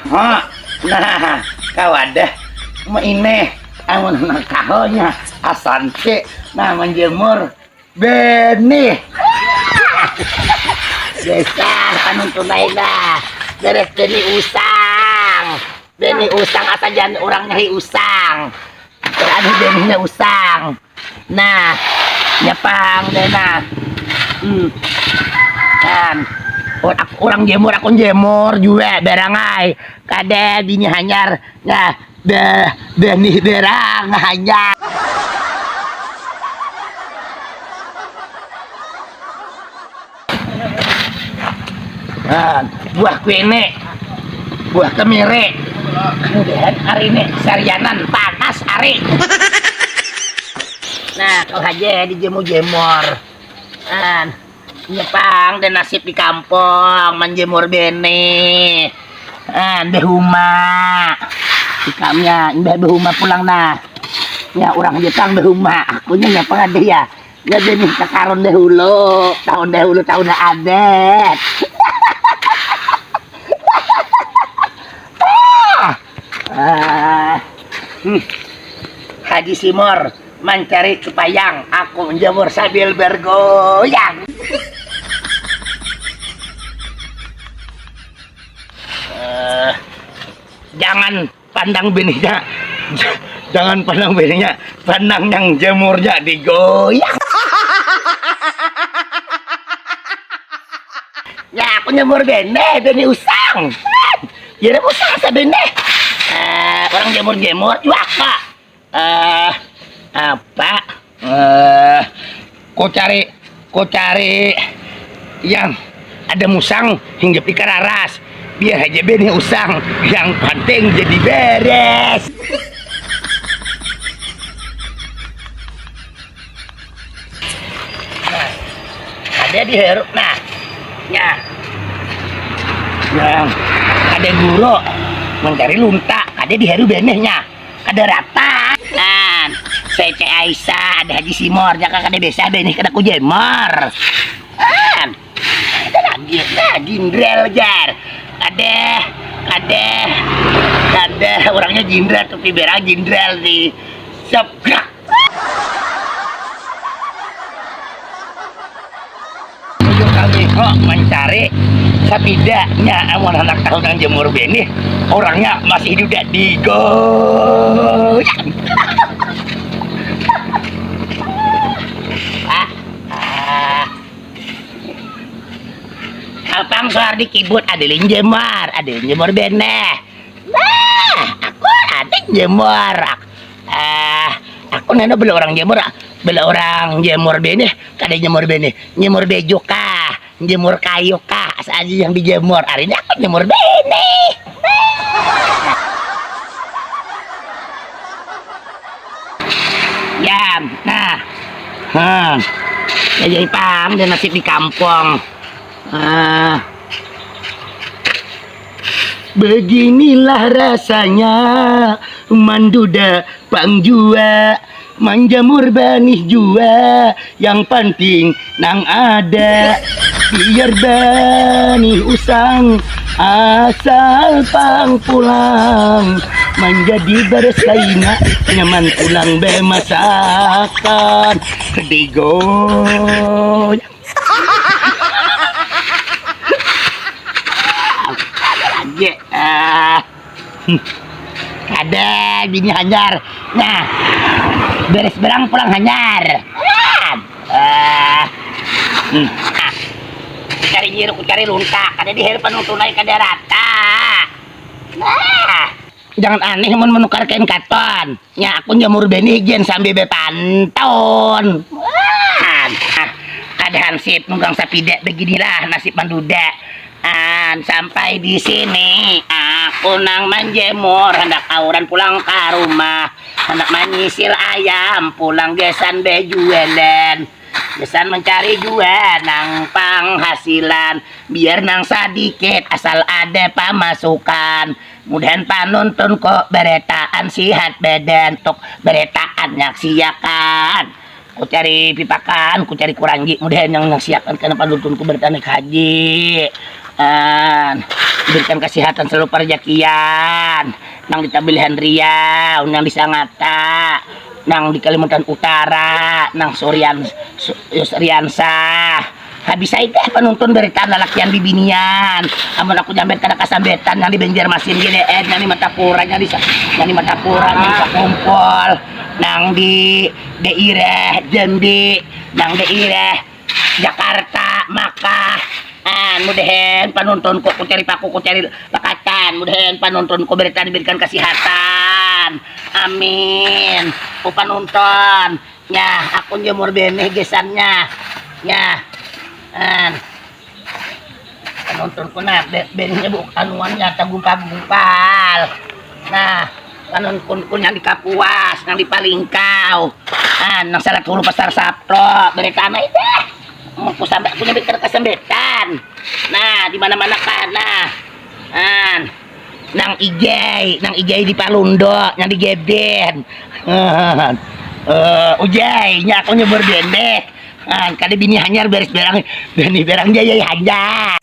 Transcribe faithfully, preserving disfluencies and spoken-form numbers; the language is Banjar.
Ha, nah, kawadah. Ma ini, amun nakahonya, asanti, nah, manjemur benih. Besar, anu tunai dah. Beres benih usang. Benih usang, asa jangan orang nyari usang. Berani benihnya usang. Nah, nyepang deh, nah. Hmm. Kan. Ur-, aku orang jemur, aku jemur juga, berangai. Kada bini hanyar. Nah, dah, benih berang hanyar. Nah, buah kuini, buah kemiri. Kemudian hari ini sarianan panas hari. Nah, kau aja dijemur-jemur. Nah, nyepang dan nasib di kampung, menjemur benih. Nah, behuma. Ikamnya, imbah behuma pulang, nah. Ya, orang Jepang behuma. Akunya nyepang ada ya. Ya, benih kakarun dahulu. Tahun dahulu, tahun adat. Ah. Ah. Hmm. Haji Simor mencari kepayang, aku menjemur sambil bergoyang. Eh, jangan pandang benihnya. Jangan pandang benihnya, pandang yang jemurnya digoyang. Ya, aku nyemur benih, benih usang. Ya, ada usang asa benih. Eh, orang jemur-jemur juga, Kak. Eh, apa? Eh, ku cari, ku cari yang ada musang, hinggap di kararas. Biar aja benih usang, yang penting jadi beres. Nah, ada dihirup, nah. Ya. Nah, ada guru mencari lunta, ada dihirup benihnya. Kada rata. Nah, saya Cek Aisyah, ada Haji Simor, jaka kada biasa ada ini kada kujemor. Nah, ada lagi, nah, Jinderal jar. Ada, ada, ada orangnya Jinderal, tapi berang Jinderal di sebrak. Ujung kami kok mencari, setidaknya amun anak tahu nang jemur benih, orangnya masih duda digoyang. Ah, ah. Apang suar di kibut, ada yang jemur, ada yang jemur benih. Nah, aku ada jemur. Ak-, eh, aku nana bela orang jemur, ah. Bela orang jemur benih, kada jemur benih. Nyemur bejuk kah, jemur kayu kah, asa aja yang dijemur. Hari ini aku nyemur benih. Ya, nah. Hmm. Ya, jadi paham deh nasib di kampung. Ah. Beginilah rasanya manduda pang jua, manjamur banih jua, yang penting nang ada. Biar banih usang, asal pang pulang, manjadi baras kaina, nyaman pulang bemasakan. Digoyang. Ada lagi. Ah. Hmm. Ada bini hanyar. Nah. Beres berang pulang hanyar. Ah. Ah. Hmm. Ah. Cari jeruk, cari lunta. Kada dihirup anu tunai kada rata. Nah. Jangan aneh mun menukar kain katon. Nya, aku nyamur benih gin sambil bepantun. Wah, nah, kada hansip nunggang sapida, beginilah nasib manduda. An, sampai di sini aku nang manjemur, handak auran pulang ka rumah, handak manyisir ayam, pulang gasan bejualan. Gasan mencari jua nang panghasilan, biar nang sadikit asal ada pamasukan. Mudahan panuntun ko beretaan sihat badan, tuk beretaan nyaksiakan. Ku cari pipakan, ku cari kuranji, mudahan yang nyaksiakan kena panuntun ku beretaan naik haji. An, diberikan kesehatan selalu, perjakian nang di Tabilihan Riau, nang di Sangata, nang di Kalimantan Utara, nang Surian Su- Yusriansah. Habis saya deh penuntun berita lalakian bibinian. Amun aku nyambet kada kasambetan, nang di Banjarmasin gini, eh, nang di Martapura, nang di sa- nang di Martapura, nang di Pakumpul, nang di daerah Jambi, nang daerah Jakarta, Makkah. An, mudahan panuntunku, ku cari paku, ku cari pakatan, mudahan panuntunku berita diberikan kesehatan. Amin. Ku panunton. Nyah, aku jemur benih gesannya. Nyah. An. Panuntunku nah, be- benihnya bu anuannya tagumpal-gumpal. Nah, panuntunku yang di Kapuas, yang di Palingkau. An, nang salat hulu pasar Sapto, berita anak itu. Mau ku sambat, punya berita kesembetan. Nah, di mana-mana kan. Nah. An. Nang ijai, nang ijai di Palundo, nang di Geben. Eh, ujai, nya aku nyebur bendek. An, kada bini hanyar beres berang, bini berang jayai hanyar.